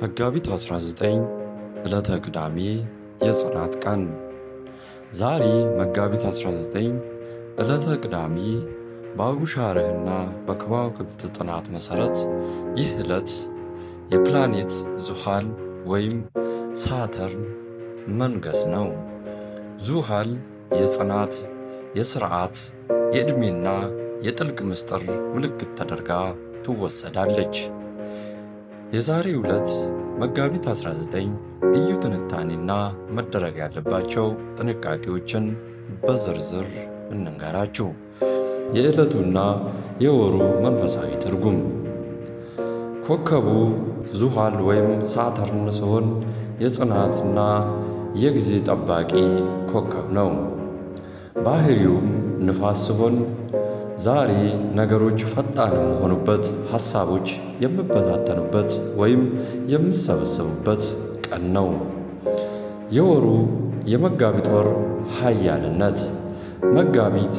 መጋቢት 19 ዕለተ ቅዳሜ የጽናት ቀን። ዛሬ መጋቢት 19 ዕለተ ቅዳሜ በአቡሻርህና በከዋክብት ጥናት መሠረት ይህ ዕለት የፕላኔት ዙሃል ወይም ሳተርን መንገስ ነው። ዙሃል የጽናት፣ የሥርዓት፣ የዕድሜና የጥልቅ ምስጢር ምልክት ተደርጋ ትወሰዳለች። የዛሬው ዕለት መጋቢት 19 ልዩ ትንታኔና መደረግ ያለባቸው ጥንቃቄዎችን በዝርዝር እንንገራችሁ። የዕለቱና የወሩ መንፈሳዊ ትርጉም፦ ኮከቡ ዙሃል ወይም ሳተርን ሲሆን የጽናትና የጊዜ ጠባቂ ኮከብ ነው። ባህሪውም ንፋስ ሲሆን ዛሬ ነገሮች ፈጣን የሚሆኑበት፣ ሐሳቦች የሚበታተኑበት ወይም የሚሰበሰቡበት ቀን ነው። የወሩ የመጋቢት ወር ኃያልነት፦ መጋቢት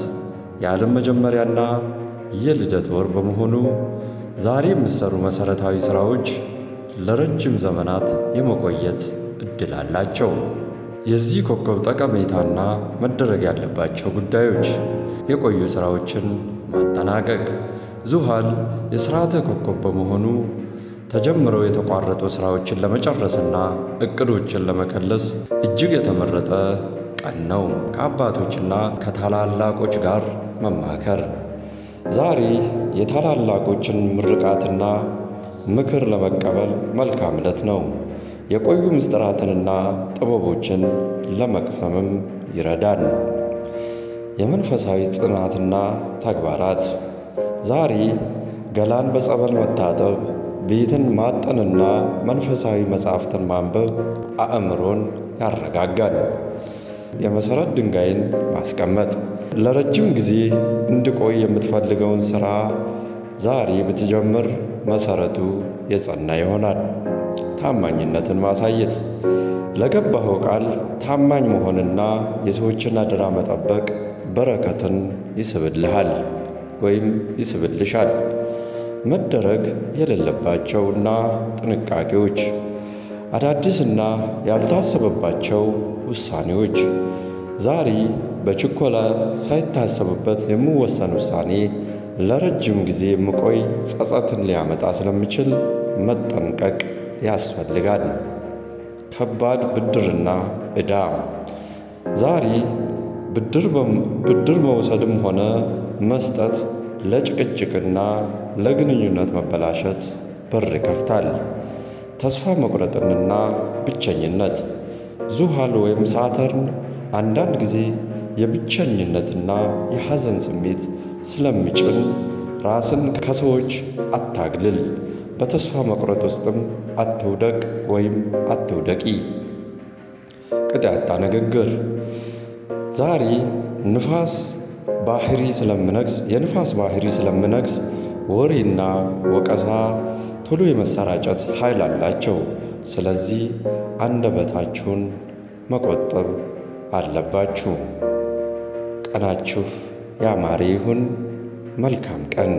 የዓለም መጀመሪያና የልደት ወር በመሆኑ ዛሬ የሚሰሩ መሠረታዊ ሥራዎች ለረጅም ዘመናት የመቆየት ዕድል አላቸው። የዚህ ኮከብ ጠቀሜታና መደረግ ያለባቸው ጉዳዮች፦ የቆዩ ሥራዎችን ማጠናቀቅ። ዙሃል የሥርዓተ ኮከብ በመሆኑ ተጀምረው የተቋረጡ ሥራዎችን ለመጨረስና እቅዶችን ለመከለስ እጅግ የተመረጠ ቀን ነው። ከአባቶችና ከታላላቆች ጋር መማከር። ዛሬ የታላላቆችን ምርቃትና ምክር ለመቀበል መልካም ዕለት ነው። የቆዩ ምስጢራትንና ጥበቦችን ለመቅሰምም ይረዳል። የመንፈሳዊ ጽናትና ተግባራት፦ ዛሬ ገላን በጸበል መታጠብ፣ ቤትን ማጠንና መንፈሳዊ መጻሕፍትን ማንበብ አእምሮን ያረጋጋል። የመሠረት ድንጋይን ማስቀመጥ፦ ለረጅም ጊዜ እንዲቆይ የምትፈልገውን ሥራ ዛሬ ብትጀምር መሠረቱ የጸና ይሆናል። ታማኝነትን ማሳየት፦ ለገባኸው ቃል ታማኝ መሆንና የሰዎችን አደራ መጠበቅ በረከትን ይስብልሃል ወይም ይስብልሻል። መደረግ የሌለባቸውና ጥንቃቄዎች፦ አዳዲስና ያልታሰበባቸው ውሳኔዎች። ዛሬ በችኮላ ሳይታሰብበት የሚወሰን ውሳኔ ለረጅም ጊዜ የሚቆይ ጸጸትን ሊያመጣ ስለሚችል መጠንቀቅ ያስፈልጋል። ከባድ ብድርና ዕዳ፦ ዛሬ ብድር መውሰድም ሆነ መስጠት ለጭቅጭቅና ለግንኙነት መበላሸት በር ይከፍታል። ተስፋ መቁረጥንና ብቸኝነት፦ ዙሃል ወይም ሳተርን አንዳንድ ጊዜ የብቸኝነትና የሐዘን ስሜት ስለሚጭን ራስን ከሰዎች አታግልል። በተስፋ መቁረጥ ውስጥም አትውደቅ ወይም አትውደቂ። ቅጥ ያጣ ንግግር፦ ዛሬ ንፋስ ባህሪ ስለሚነግስ የንፋስ ባህሪ ስለሚነግስ ወሬና ወቀሳ ቶሎ የመሰራጨት ኃይል አላቸው። ስለዚህ አንደበታችሁን መቆጠብ አለባችሁ። ቀናችሁ ያማረ ይሁን። መልካም ቀን።